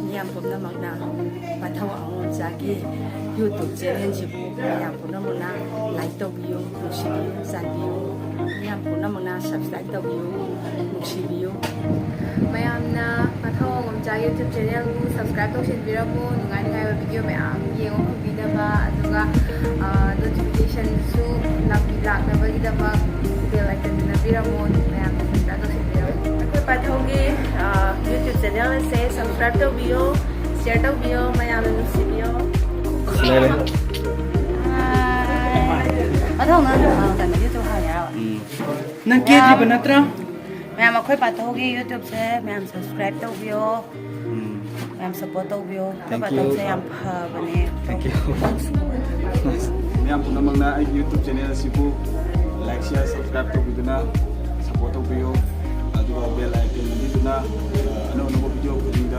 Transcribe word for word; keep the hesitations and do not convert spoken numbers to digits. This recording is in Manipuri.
ꯃꯤꯌꯥꯝ ꯄꯨꯝꯅꯃꯛꯅ ꯄꯥꯊꯧ ꯑꯉꯣꯝꯆꯥꯒꯤ YouTube channelꯁꯤꯕꯨ ꯃꯌꯥꯝ ꯄꯨꯝꯅꯃꯛꯅ like ꯇꯧꯕꯤꯌꯨ, ꯅꯨꯡꯁꯤꯕꯤꯌꯨ, ꯆꯥꯟꯕꯤꯌꯨ꯫ ꯃꯤꯌꯥꯝ ꯄꯨꯝꯅꯃꯛꯅ subscribe ꯇꯧꯕꯤꯌꯨ, ꯅꯨꯡꯁꯤꯕꯤꯌꯨ꯫ ꯃꯌꯥꯝꯅ ꯄꯥꯊꯧ ꯑꯉꯣꯝꯆꯥ YouTube channelꯕꯨ subscribe ꯇꯧꯁꯤꯟꯕꯤꯔꯝꯃꯨ꯫ ꯅꯨꯡꯉꯥꯏ ꯅꯨꯡꯉꯥꯏꯕ video ꯃꯌꯥꯝ ꯌꯦꯡꯕ ꯐꯪꯕꯤꯅꯕ, ꯑꯗꯨꯒ, ꯑ, notificationꯁꯨ ꯂꯥꯛꯄꯤ-, ꯂꯥꯛꯅꯕꯒꯤꯗꯃꯛ bell iconꯗꯨ ꯅꯝꯕꯤꯔꯝꯃꯨ꯫ ꯃꯌꯥꯝꯅ subscribe ꯇꯧꯁꯤꯟꯕꯤꯔꯝꯃꯨ꯫ ꯑꯩꯈꯣꯏ ꯄꯥꯊꯧꯒꯤ, ꯑ, YouTube channel ꯑꯁꯦ subscribe ꯇꯧꯕꯤꯌꯣ, share ꯇꯧꯕꯤꯌꯣ, ꯃꯌꯥꯝꯅ ꯅꯨꯡꯁꯤꯕꯤꯌꯣ꯫ ꯂꯩꯔꯦ꯫ ꯑꯗꯣ ꯅꯪ, ꯑ, ꯀꯩꯅꯣ, YouTube ꯍꯥꯡꯉꯤꯔꯕ? ꯎꯝ꯫ ꯅꯪ ꯀꯦꯗ꯭ꯔꯤꯕ ꯅꯠꯇ꯭ꯔꯥ? ꯃꯌꯥꯝ, ꯑꯩꯈꯣꯏ ꯄꯥꯊꯧꯒꯤ YouTubeꯁꯦ ꯃꯌꯥꯝ subscribe ꯇꯧꯕꯤꯌꯣ꯫ ꯎꯝ꯫ ꯃꯌꯥꯝ support ꯇꯧꯕꯤꯌꯣ꯫ ꯑꯩꯈꯣꯏ Thank you꯫ ꯄꯥꯊꯧꯁꯦ ꯌꯥꯝ ꯐꯕꯅꯦ꯫ Thank you꯫ ꯃꯌꯥꯝ ꯄꯨꯝꯅꯃꯛꯅ ꯑꯩꯒꯤ YouTube channel ꯑꯁꯤꯕꯨ like, share, subscribe ꯇꯧꯕꯤꯗꯨꯅ support ꯇꯧꯕꯤꯌꯨ꯫ ꯑꯗꯨꯒ bell icon ꯅꯝꯕꯤꯗꯨꯅ, ꯑ, ꯑꯅꯧ ꯑꯅꯧꯕ video ꯈꯨꯗꯤꯡꯗ